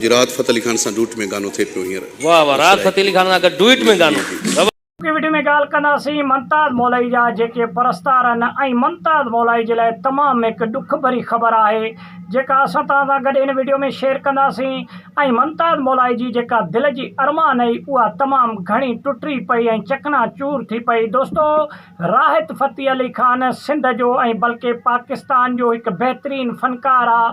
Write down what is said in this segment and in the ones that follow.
جي راحت فتح علي خان سان ڊوئٽ ۾ گانو ٿئي پيو هينئر. واه واه راحت فتح علي خان سان گڏ ڊوئٽ ۾ گانو زبردست. اڄوڪي وڊيو ۾ ڳالهه ڪنداسين ممتاز مولائي جا جيڪي پرستار آهن ۽ ممتاز مولائي جي لاء تمام هڪ ڏک ڀري خبر آهي جيڪا اسان توهان سان گڏ هن وڊيو ۾ شيئر ڪنداسين ۽ ممتاز مولائي جي جيڪا دل جي ارمان هئي اها تمام گهڻي ٽٽي پئي ۽ چڪنا چور ٿي پئي دوستو راحت فتح علي خان سنڌ جو ۽ بلڪه پاڪستان جو هڪ بهترين فنڪار آ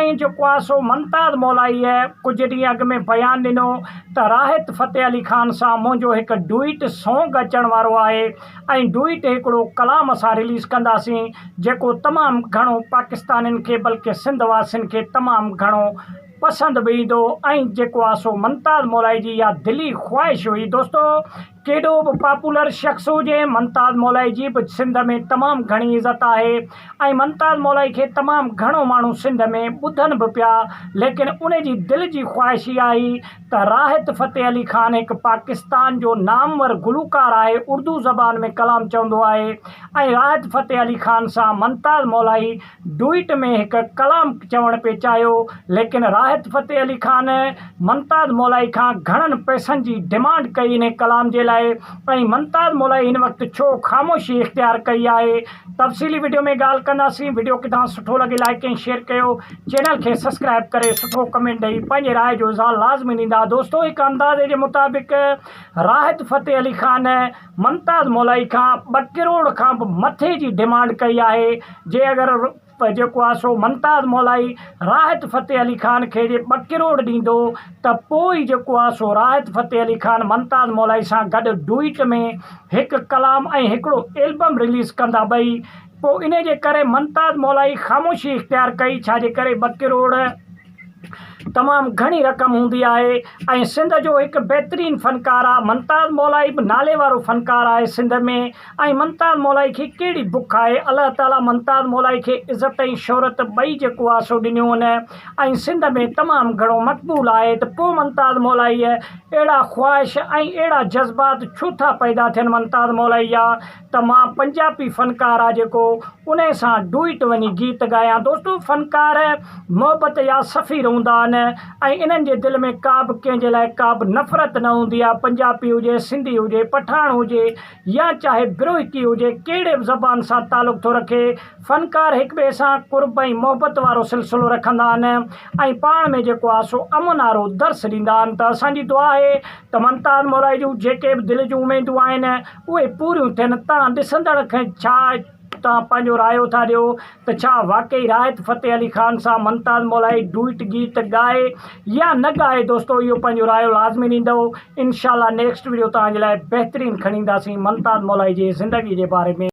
۽ جيڪو آ سو ممتاز مولائيء ڪجهه ڏينهن اڳ ۾ بيان ڏنو ته راحت فتح علي خان سان منهنجو هڪ ڊوئيٽ سونگ اچڻ وارو آهي ۽ ڊوئيٽ هڪڙو ڪلام اسان رليز ڪنداسين جيڪو تمام گهڻو پاڪستانين کي بلڪه سنڌ واسين کي تمام گهڻو پسند به ايندو ۽ جيڪو آ سو ممتاز مولائي جي اها دلي خواهش هئي دوستو ڪيڏو به پاپولر شخص هجي ممتاز مولائي جي به سنڌ ۾ تمام گهڻي عزت آهي ۽ ممتاز مولائي کي تمام گهڻو ماڻهو سنڌ ۾ ٻڌن به پيا ليڪن ان جي دل جي خواهش اها هئي ته راحت فتح علي خان هڪ پاڪستان جو نامور گلوڪار آهي اردو زبان ۾ ڪلام چوندو آهي ۽ راحت فتح علي خان سان ممتاز مولائي ڊوئٽ ۾ هڪ ڪلام چوڻ پئي چاهيو، ليڪن راحت فتح علي خان ممتاز مولائي کان گهڻن پئسن جي ڊمانڊ ڪئي انهي ڪلام جي لاء ۽ ممتاز مولائي هن وقت ڇو خاموشي اختيار ڪئي آهي تفصيلي وڊيو ۾ ڳالهه ڪنداسين وڊيو ڪٿان سٺو لڳي لائيڪ ۽ شيئر ڪيو چينل کي سسڪرائب ڪري سٺو ڪمينٽ ڏئي پنهنجي راء جو اظهار لازمي ڏيندا دوستو هڪ اندازي جي مطابق راحت فتح علي خان ممتاز مولائي کان ٻه ڪروڙ کان به مٿي جي ڊمانڊ ڪئي آهي جي اگر جيڪو آهي سو ممتاز مولائي راحت فتح علي خان کي جي ٻه ڪروڙ ڏيندو ته پوء ئي جيڪو آهي سو راحت فتح علي خان ممتاز مولائي سان گڏ ڊوئٽ ۾ هڪ ڪلام ۽ هڪڙو البم رليز ڪندا ٻئي پوء انهي جي ڪري ممتاز مولائي خاموشي اختيار ڪئي ڇا جي ڪري ٻه ڪروڙ تمام گهڻي رقم هوندي آهي ۽ سنڌ جو هڪ بهترين فنڪار آ ممتاز مولائي به نالي وارو فنڪار آهي سنڌ ۾ ۽ ممتاز مولائي کي ڪهڙي بک آهي الله تعالي ممتاز مولائي کي عزت ۽ شهرت ٻئي جيڪو آ سو ڏنيون ۽ سنڌ ۾ تمام گهڻو مقبول آهي ته پو ممتاز مولائي اهڙا خواهش ۽ اهڙا جذبات ڇو ٿا پيدا ٿين ممتاز مولائي جا ته مان پنجابي فنڪار آ جيڪو انهي سان ڊوئٽ وڃي گيت ڳايان دوستو فنڪار محبت جا سفير هوندا آهن ۽ انهن جي دل ۾ ڪا به ڪنهن جي لاء ڪا به نفرت نه هوندي آ پنجابي هجي سنڌي هجي پٺاڻ هجي يا چاهي بروهڪي هجي ڪهڙي به زبان سان تعلق ٿو رکي فنڪار هڪ ٻئي سان قرب ۽ محبت وارو سلسلو رکندا آهن ۽ پاڻ ۾ جيڪو آ سو امن وارو درس ڏيندا آهن ته اسان جي دعا آهي ته ممتاز مولائي جون جيڪي به دل جون اميدون آهن اهي پوريون ٿين تان ڏسندڙ کي ڇا توهان پنهنجو رايو ٿا ڏيو ته ڇا واقعي راحت فتح علي خان سان ممتاز مولائي ڊوئٽ گيت ڳائي يا نه ڳائي دوستو اهو پنهنجو رايو لازمي ڏيندو انشاء الله نيڪسٽ وڊيو توهان جي لاء بهترين کڻي اينداسين ممتاز مولائي جي زندگي جي باري ۾.